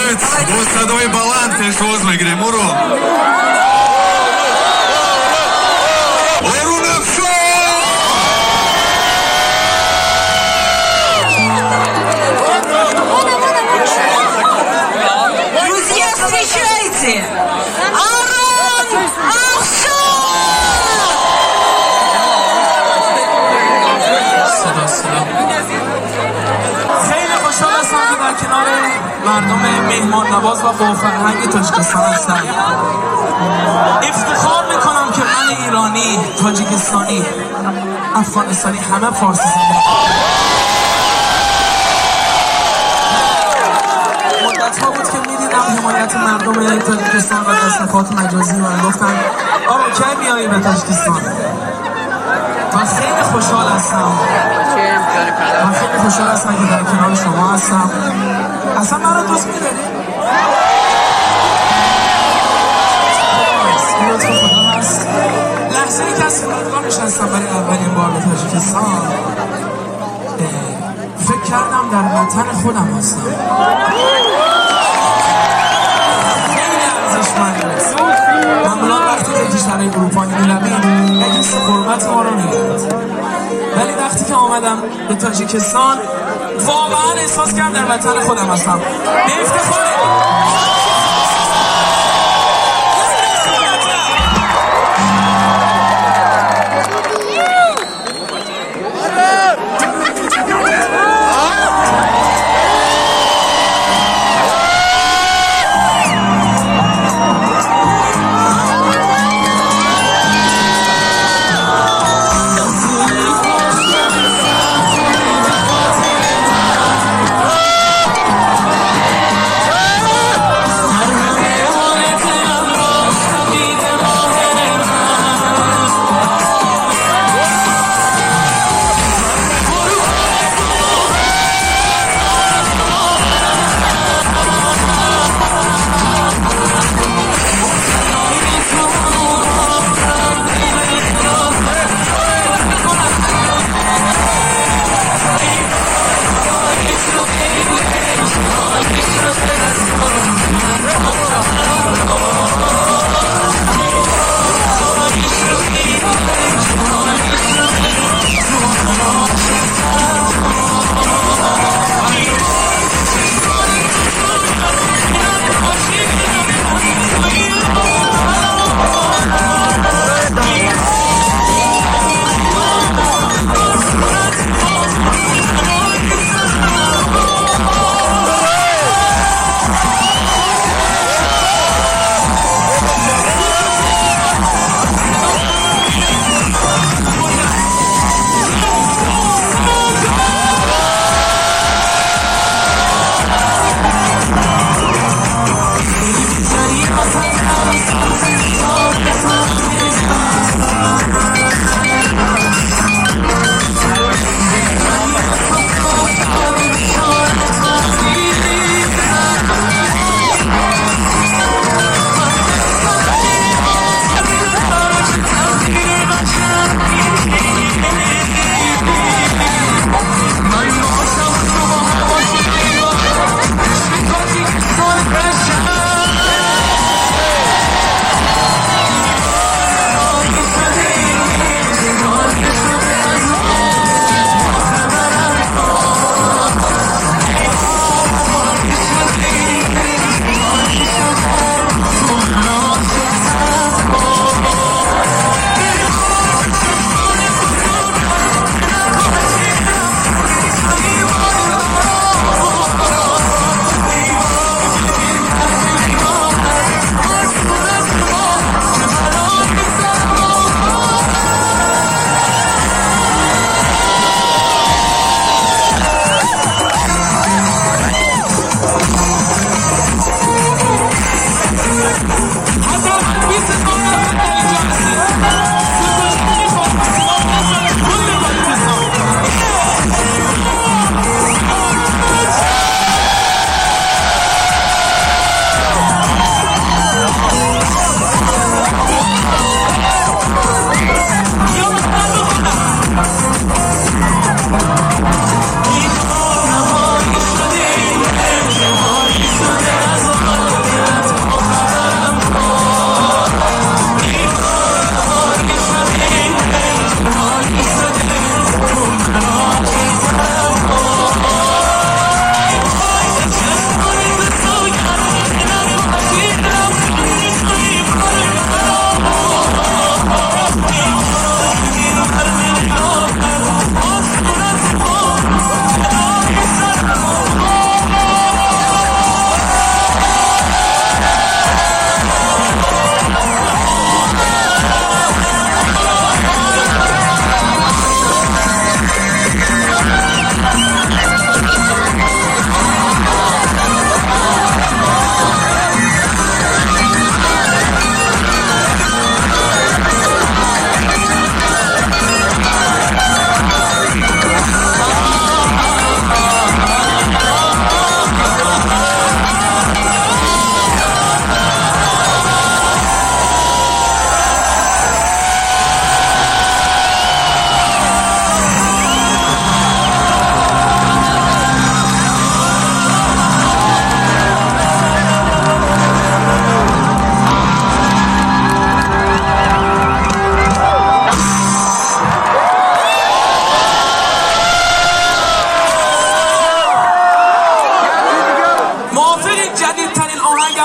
Биёед, бо садои баланд пешвоз мегирем ӯро. Орун Афшор! Друзья, встречайте! Арон Афшар! صدا صدا. خیلی خوشحال هستم که در کنار مردم مهمان نواز و با فرهنگ تاجیکستان هستم. افتخار میکنم که من ایرانی، تاجیکستانی، افغانستانی، همه فارسی زبان. مدت ها بود که میدیدم حمایت مردم تاجیکستان و در صفحات مجازی و گفتن آرون کی میایی به تاجیکستان؟ من خیلی خوشحال هستم، من خیلی خوشحال هستم که در کنار شما هستم. اصلا من رو دوست میداری؟ لطف خدا هست. لحظه ای که از فرودگاه نشستم برای اولین بار به تاجیکستان، فکر کردم در وطن خودم هستم. خیلی ارزشمند است. معمولا وقتی که کشورهای اروپایی میرویم یک حس غربت ما رو میگیرد، ولی وقتی که آمدم به تاجیکستان واقعا احساس کردم در وطن خودم هستم. به افتخار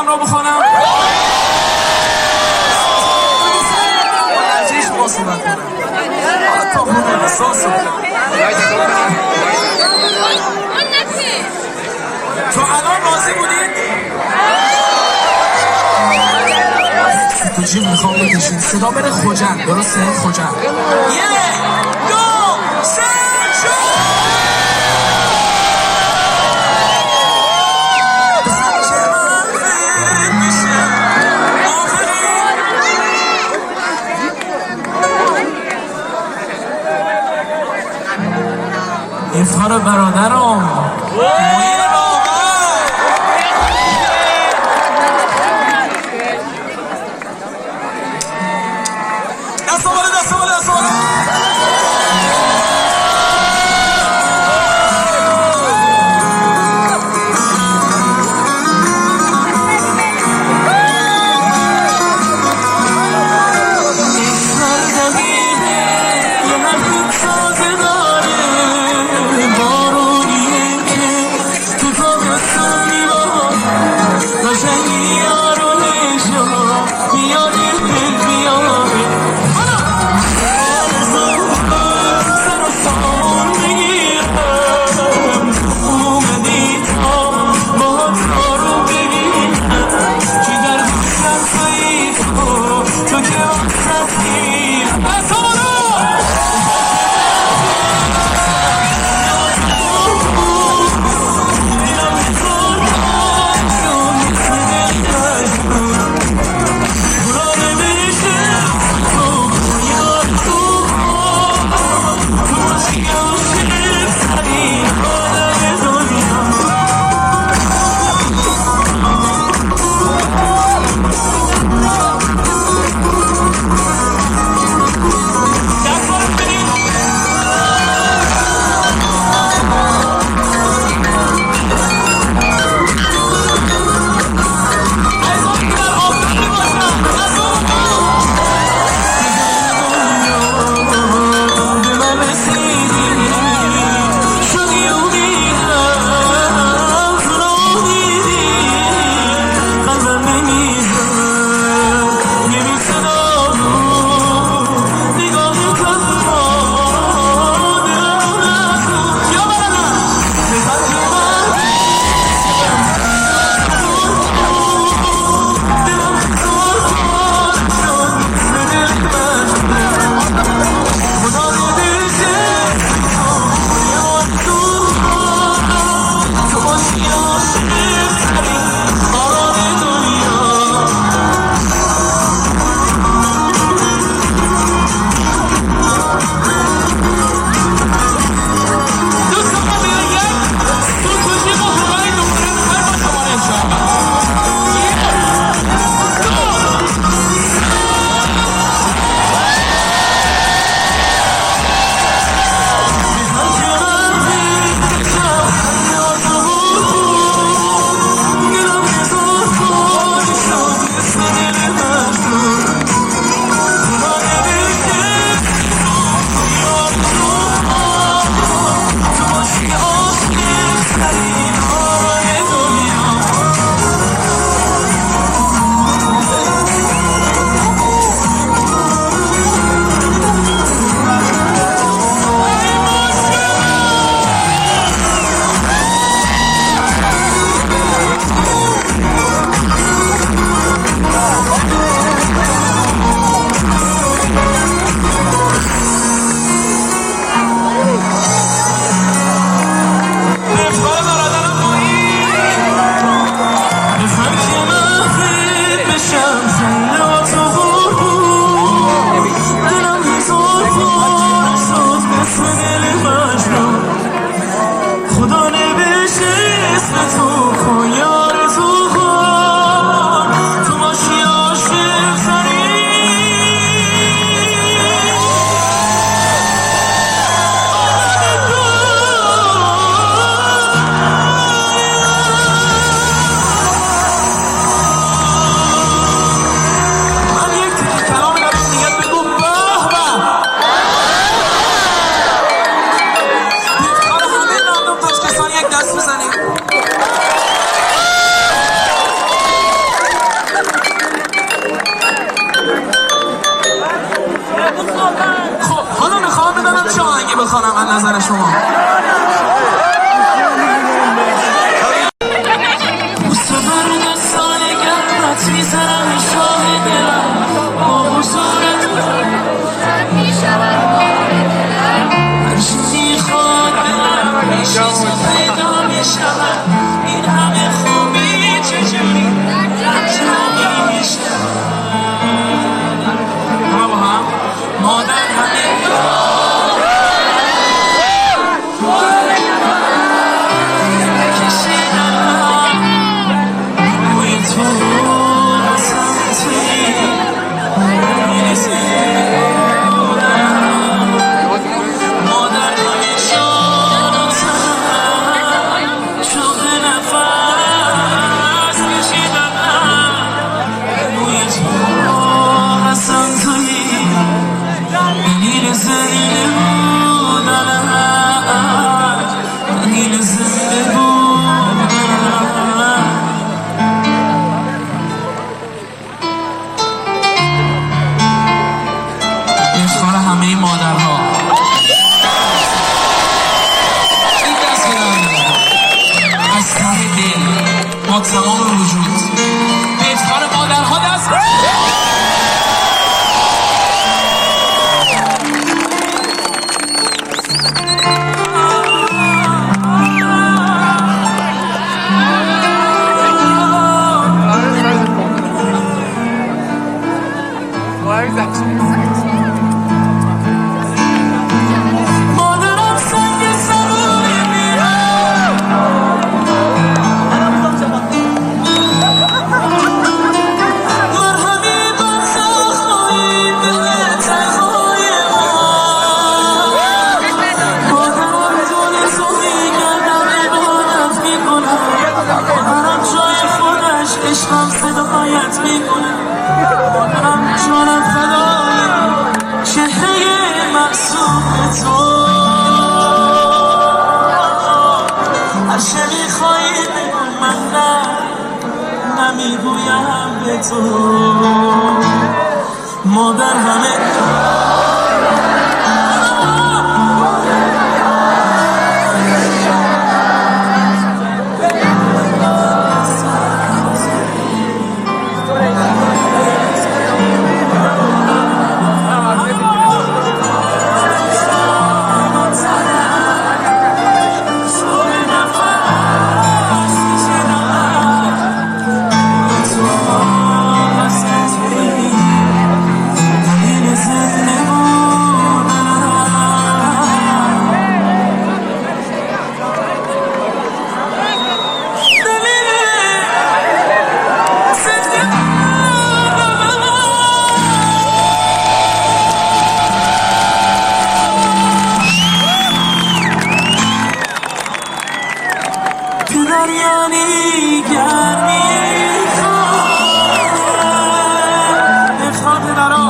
ҳамроҳ бихонам. با لهجه شما صحبت کنم. حالا تا حدود ساسو. تا الان راضی بودید؟ تو جیب میخوام بکشین، صدا بره خجند. درسته؟ خجند. 1، 2، 3، 4. افتخار برادرم معین راور. دست بالا، دست بالا، دست بالا. هر دقیقه یه حرف تازه داره، بارونیه که همه مادرها. این دست به از ته دل با تمام وجود به افتخار مادرها دست. عشقم صدایت میکنه، مادرم جانم فدای چهره معصوم تو. هر چه میخوایی بگو، من نه نمیگویم به تو. مادر همه یعنی گرمی خانه، افتخار پدرها،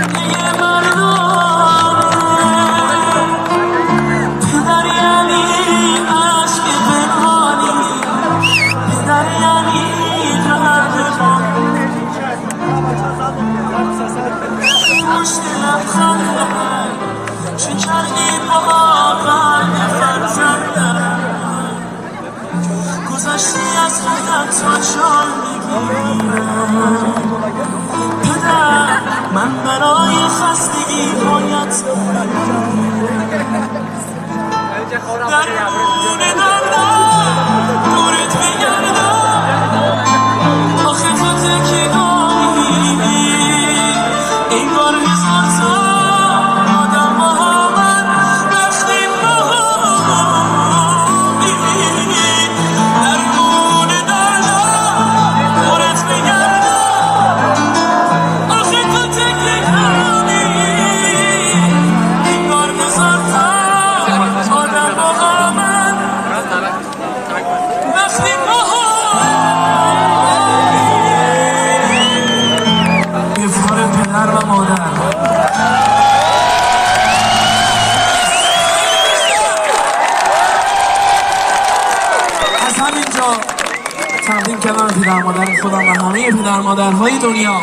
پدر مردانه، پدر یعنی عشق پنهانی، پدر یعنی قلب ما، پشت لبخند چه کردی با قلب فرزندم، گذشتی از خودم تا جان بگیرم. پدر من برای خستگی هایت درمون دردم دورت میگردم، آخه تو تکیه گاهی انگار هزار تا تقدیم کردم پدر مادر خودم و همه پدر مادرهای دنیا.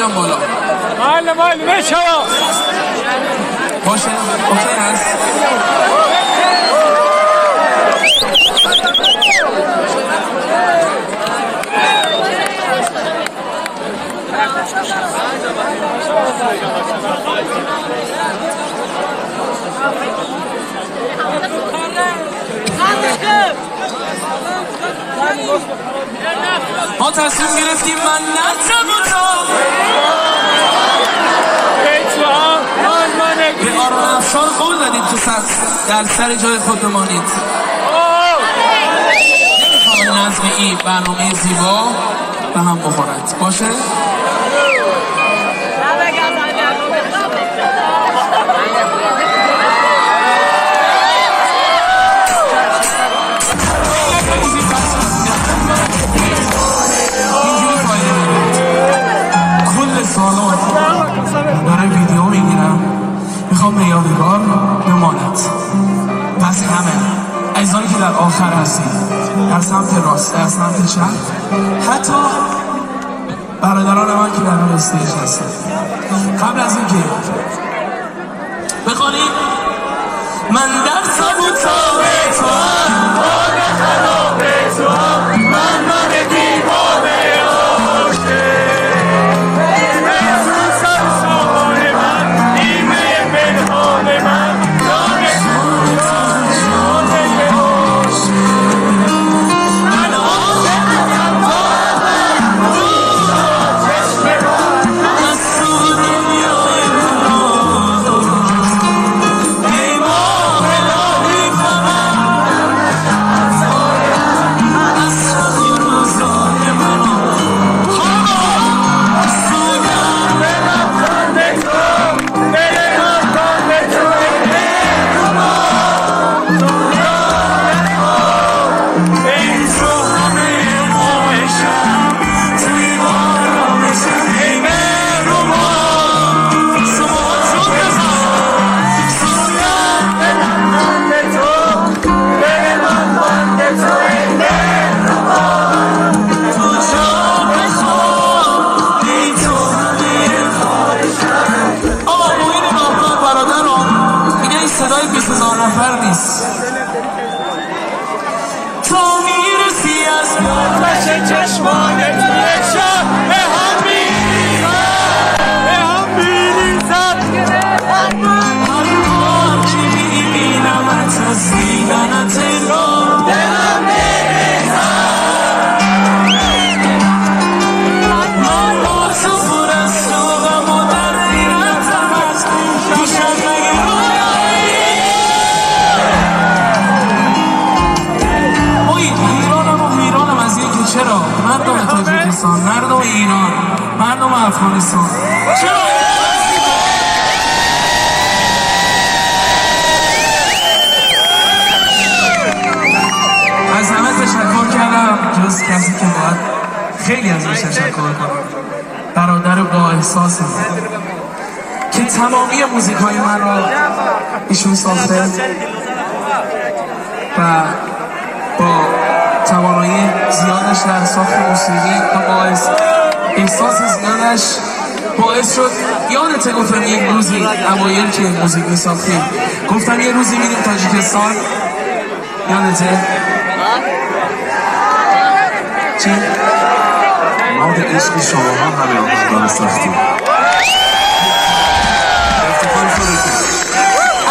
بیام بالا. مایل مایل بشو. باشه okay هست. ما تصمیم گرفتیم من نتم و تا به آرون افشار قول دادیم که در سر جای خود بمانید. نمیخوام نظم این برنامه زیبا به هم بخورد. باشه؟ سالن داره ویدیو میگیرم، میخوام به یادگار بماند. پس همه عزیزانی که در آخر هستید، در سمت راست، در سمت چپ، حتی برادران من که در روی stage هستند، قبل از اینکه بخوانید من در سبوتاب تو هم، آب خراب تو هم، من دیوانه عاشق، مردم ایران، مردم افغانستان، چرا از همه تشکر کردم جز کسی که باید خیلی ازش تشکر کنم، برادر با احساس من که تمامی موزیک های من را ایشون ساخته و با توانایی زیادش در ساخت موسیقی و با احساس زیادش باعث شد. یادته گفتم یک روزی اوایل که موزیک می‌ساختیم گفتم یه روزی میریم تاجیکستان، یادته؟ چی؟ ما به عشق شما همه آهنگا رو ساختیم.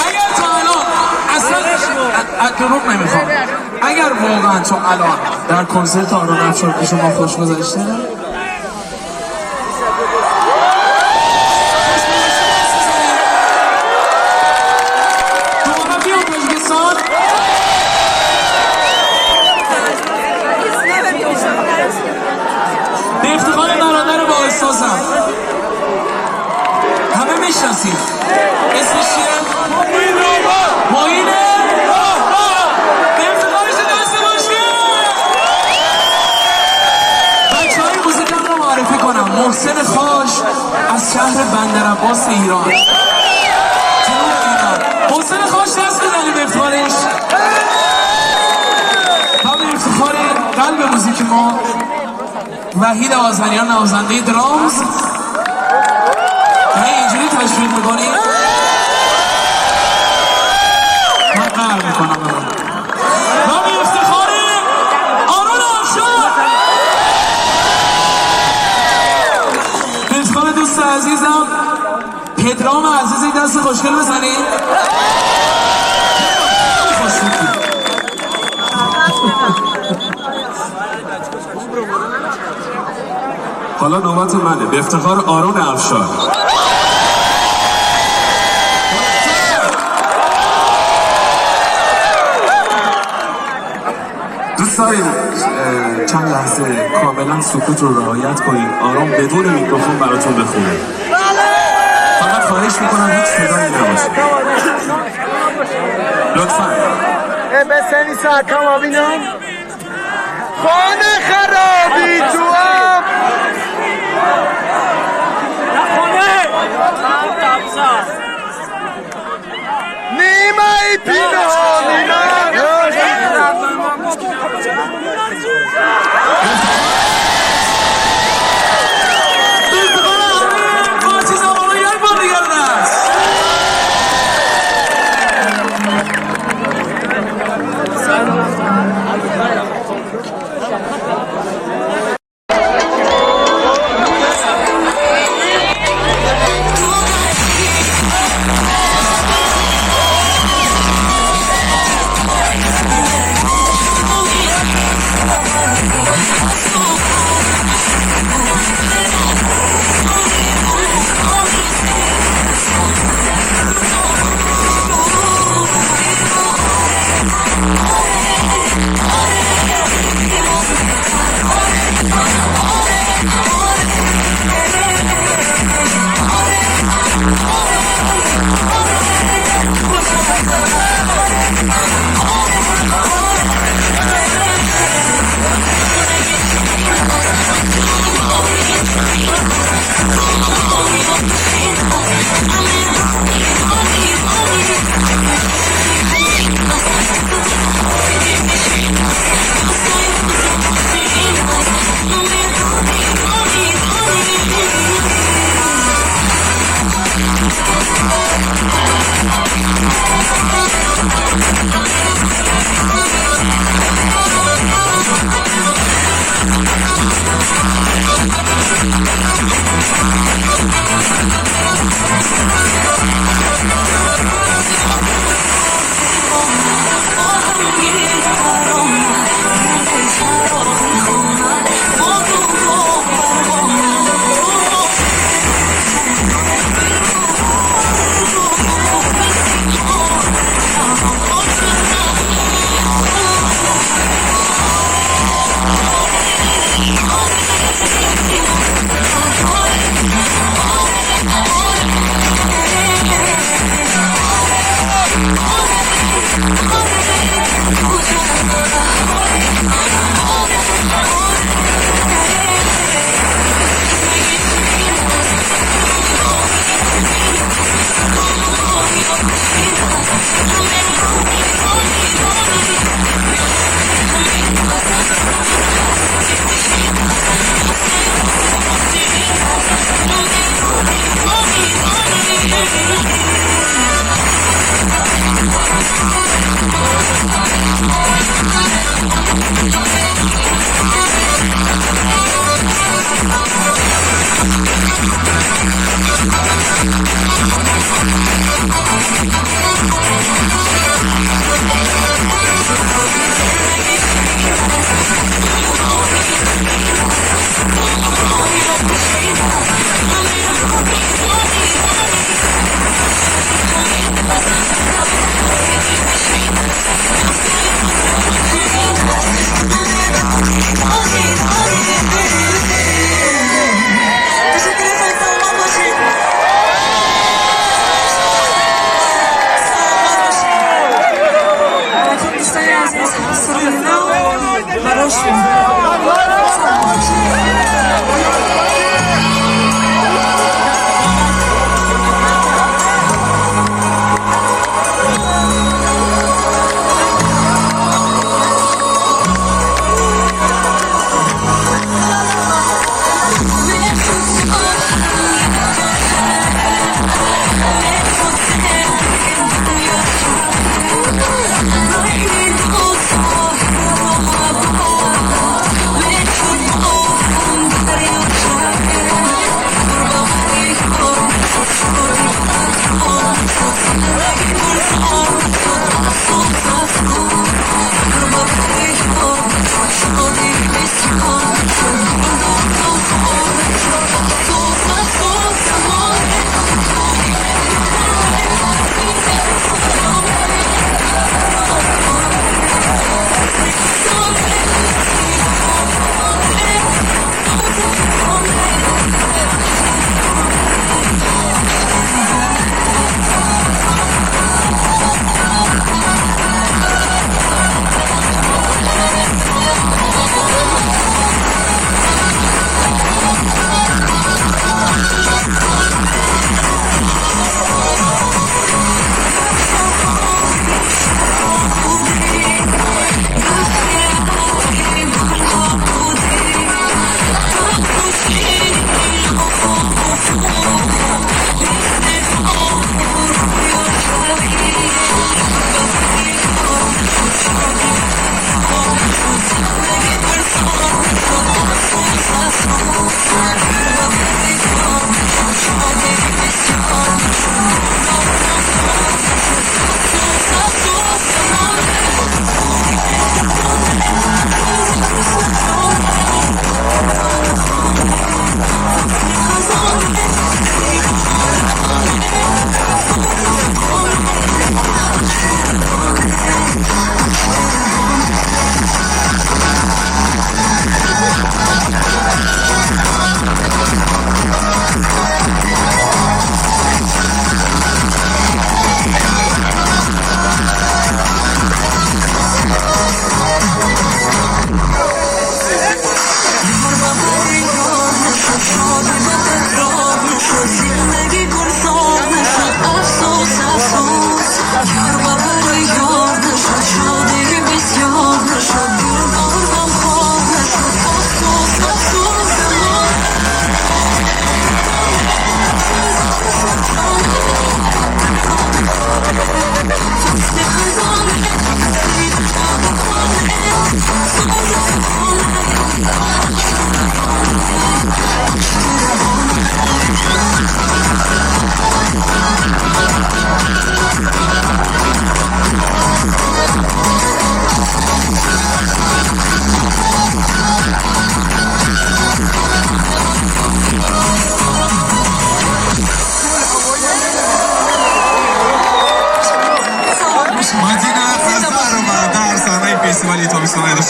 اگر تا الان اصلا دروغ نمیخوام، اگر واقعا تو الان در کنسرت آرون افشار به شما خوش گذشته، دوباره بیام تاجیکستان. به افتخار برادر با احساسم، همه میشناسید اسمش چیه؟ معین. محسن خاش از شهر بندرعباس ایران، جنوب ایران. محسن خاش دست بزنیم به افتخارش و به افتخار قلب موزیک ما وحید آذریان نوازنده drums. تشویق میکنید؟ من قهر میکنم. و به افتخار آرون افشار، به افتخار دوست عزیزم پدرام عزیزی، دست خوشگل بزنید. حالا نوبت منه. به افتخار آرون افشار. دوست داریم چند لحظه کاملا سکوت رو رعایت کنیم، آرام بدون میکروفون براتون بخونه. فقط خواهش میکنم هیچ صدایی نباشه لطفا. خانه خرابی تو هم نیمه پینهانی.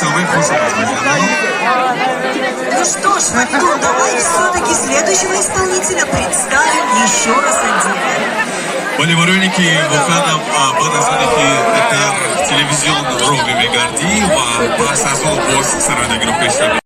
Душанбе хуш омад. Ну что ж, Фаридун, давай все-таки следующего исполнителя представим еще раз отдельно. Вале барои ки воқеан баъд аз оне ки дар телевизион ровӣ мегардӣ ва пас аз он боз сароядагиро пештар.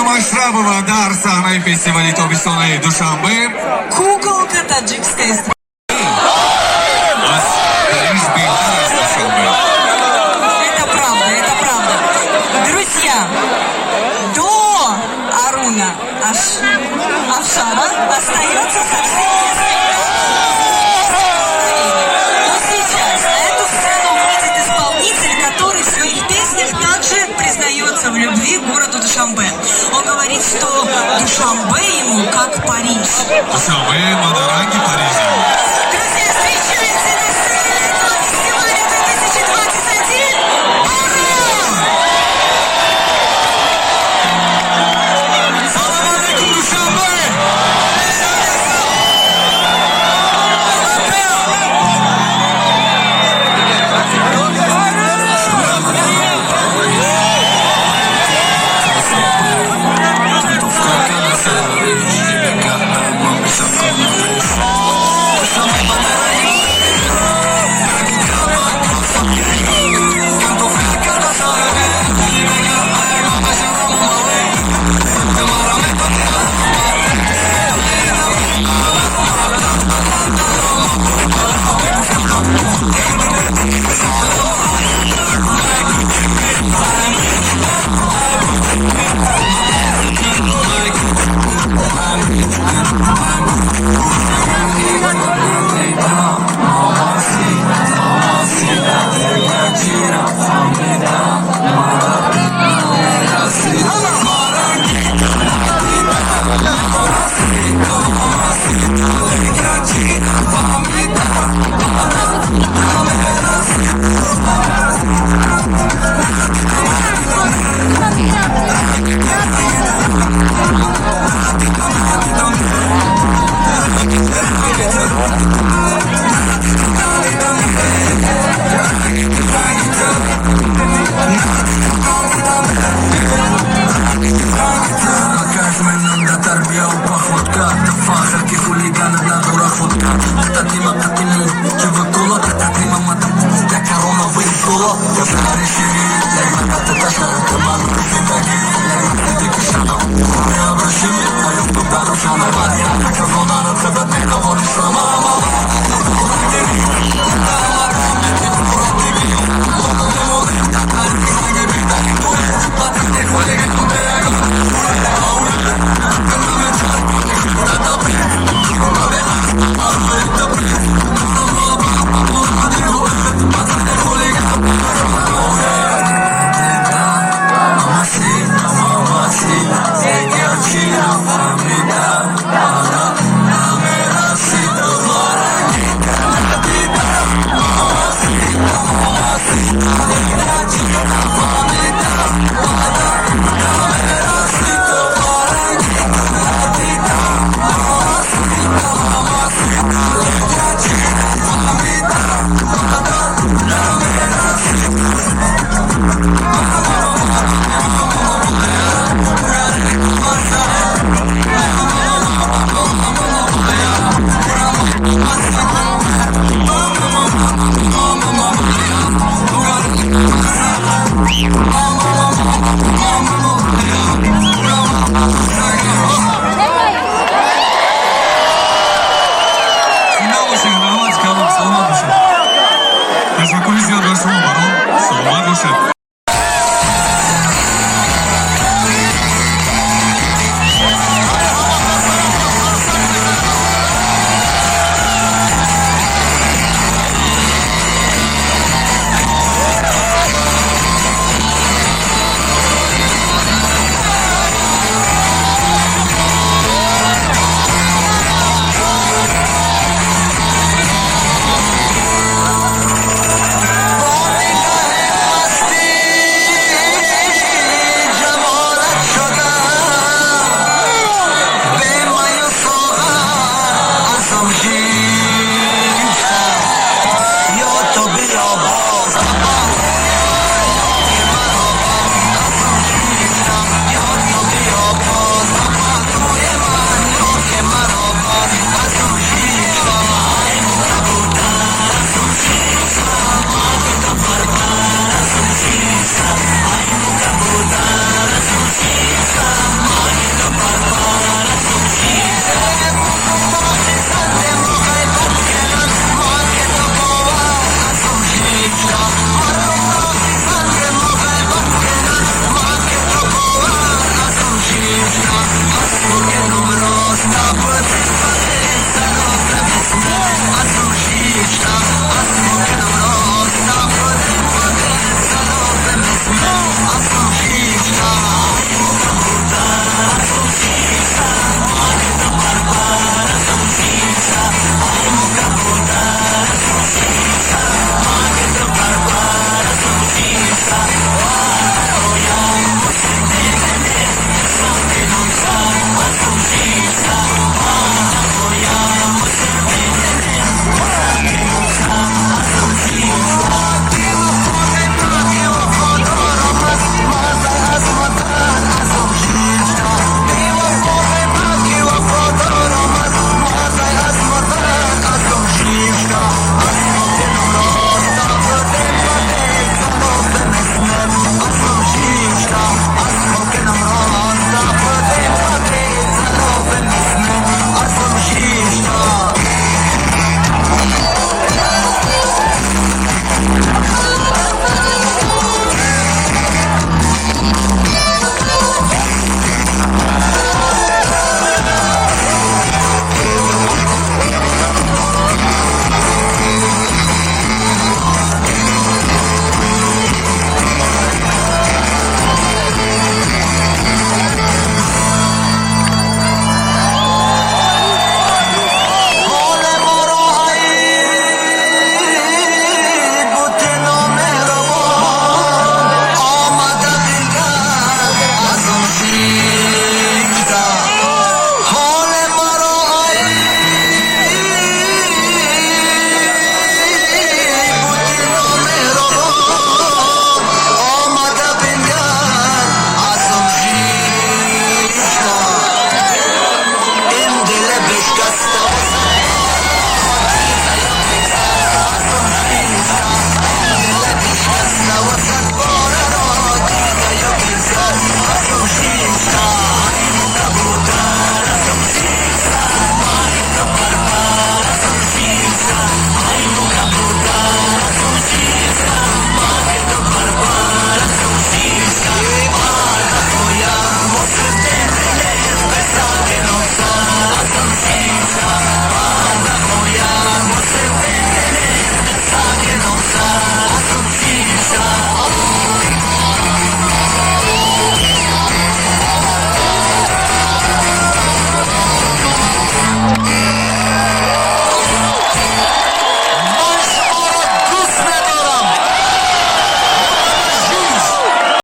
Машрабова дар саҳнаи фестивали тобистонаи Душанбе. Куколка таджикской эстрады. Аз Париж беҳтар аст Душанбе. Это правда, это правда. Друзья, до Аруна Афшара остается совсем несколько мгновений. Но сейчас на эту сцену выйдет исполнитель, который в своих песнях также признается в любви к городу Душанбе. Он говорит, что Душанбе ему как Париж. Душанбе мадаранги Парижа.